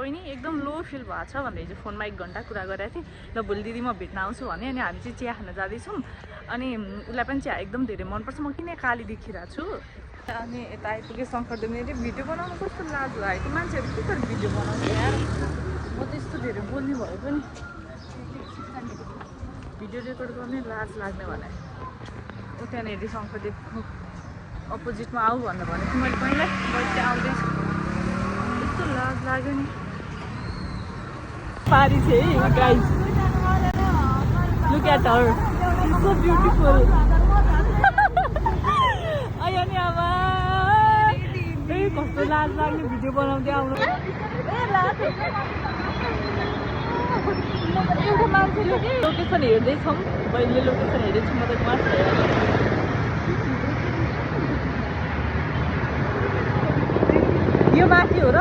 बहिनी एकदम लो फिल भएको छ भनेर हिजो फोनमा 1 घन्टा कुरा गरेको थिएँ। ल भोलि दिदी म भेट्न आउँछु भने अनि हामी चाहिँ चिया खान जाँदैछौँ। अनि उसलाई पनि चिया एकदम धेरै मनपर्छ। म किन काली देखिरहेको छु। अनि यता आइपुगे शङ्करदेव मेरे भिडियो बनाउनु कस्तो लाज लागेको। मान्छेहरू के गरेर भिडियो बनाउँछ यार। म त यस्तो धेरै बोल्ने भए पनि भिडियो रेकर्ड गर्ने लाज लाग्ने भने ऊ त्यहाँनिर शङ्करदेवको अपोजिटमा आऊ भनेर भनेको थिएँ मैले पहिला। बल्छी आउँदैछु यस्तो लाज लाग्यो नि। पारी छ है guys, look at her, so beautiful. आयो नि आमा, कस्तो लाज लाग्ने भिडियो बनाउँदै आउनु। एउटा मान्छेले लोकेसन हेर्दैछौँ, बहिनीले लोकेसन हेर्दैछु, म त मास यो माथि हो र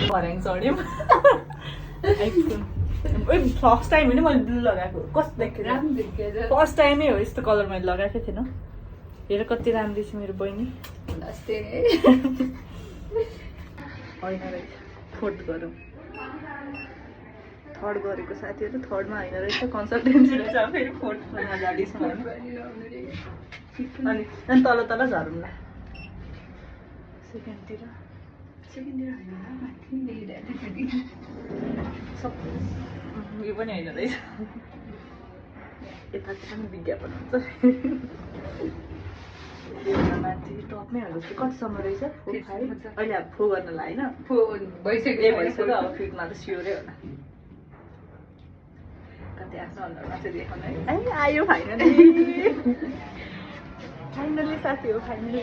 भर्याङ चढ्यौँ। फर्स्ट टाइम होइन मैले ब्लू लगाएको, कस्तो देख्थेँ फर्स्ट टाइमै हो यस्तो कलर मैले लगाएकै थिएन। हेर कति राम्रो छ मेरो बहिनी। होइन रहेछ, फोर्थ गरौँ। थर्ड गरेको साथीहरू थर्डमा होइन रहेछ, कन्सल्टेन्सी रहेछ। फेरि फोर्थमा जाँदैछौँ होइन। अनि तल तल झरौँ ल। सेकेन्डतिर यो पनि होइन रहेछ। यताको पनि विज्ञापन हुन्छ। माथि टपमै हाल्नु कतिसम्म रहेछ? अहिले अब फो गर्नलाई होइन, भइसक्यो अब फिटमा त स्योरै होला। कति आफ्नो अनुहारमा चाहिँ देखाउनु है। आयो फाइनली, फाइनली साथी हो फाइनली।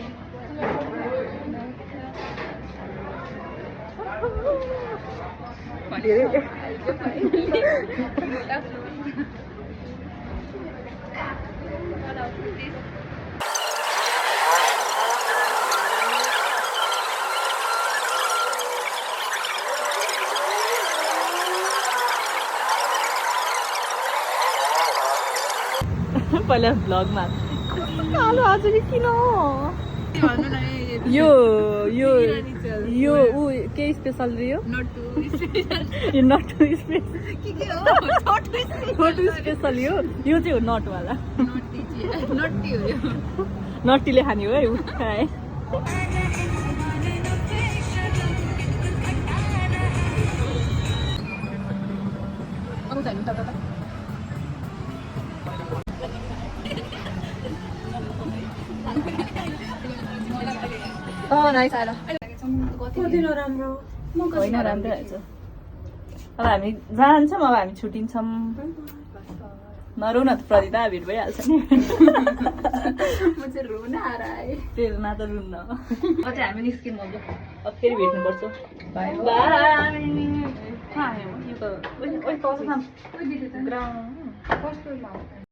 पहिला भ्लगमा कालो आज कि किन यो यो यो ऊ के special really not too special यो चाहिँ हो नटवाला। नट्टीले खाने हो है खाए। राम्रो होइन, राम्रो रहेछ। अब हामी जान्छौँ, अब हामी छुट्टिन्छौँ। नरौ न त प्रदिता, भिड भइहाल्छ नि। तेलमा त रुन्न। अझै हामी निस्किनु अब फेरि भेट्नुपर्छ। By by.